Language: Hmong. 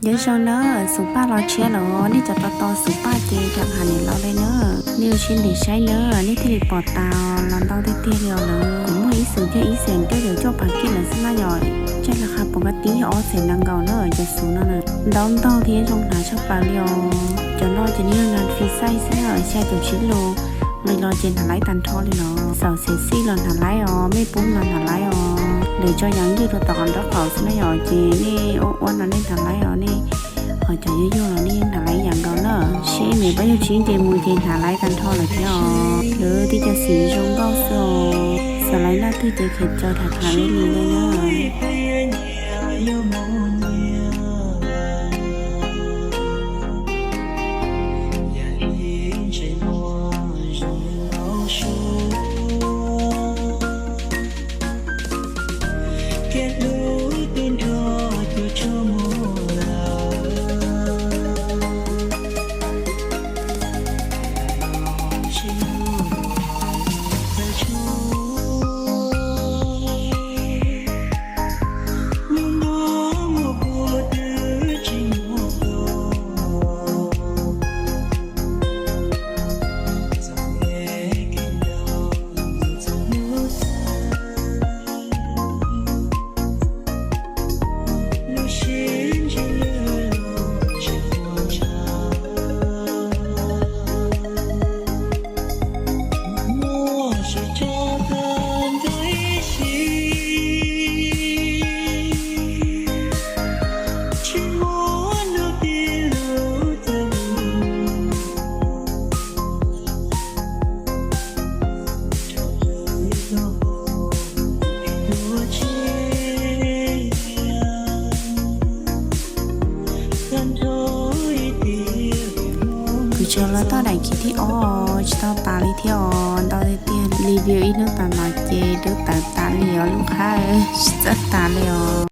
Nyob zoo na, xov paj los tshiab lawm, nej cov tos tos xov paj ces rov qab niam los li na. Nej ua siab ntev saib na, nej thiaj li pom tas los ntau tiag tiag li os lawm. Kuv muaj ib xov thiab ib xees coj yuav coj pas kij lawm xwb na yom. Tsaj las qha pom koj tib yog ob xees nees nkaum na, cov xov no na. Ntau ntau thiab zoo hnav tshaj plaws li os. Cov no ces nej yog nas fis xaij xwb na, xya caum tsib lus. Nqis los ces hnav laib tag nrho li no. Xaum xev xij los hnav laib os, mej pub los hnav laib os. Lawv tso yam ywj rau tom qab nraub qaum xwb na yom, ces nej ua ua no nej hnav laib os, nej ho cov yuag yuag los nej yeej hnav laib ib yam nkaus na. Sib niam pab yug tsib nce mus ces hnav laib tag nrho lawm thiab os. Lawv tib co xim zoo nkauj xwb os. Xav laib naj twg ces khiav caw tham tham li li na. Kuv tseem los txog daim khiv thib ob tsis tau tas li thiab os, ntau tiag tiag. Review ib hnub tas no ces dub tawv tas li os lub qhab, tsis txawj tas li os.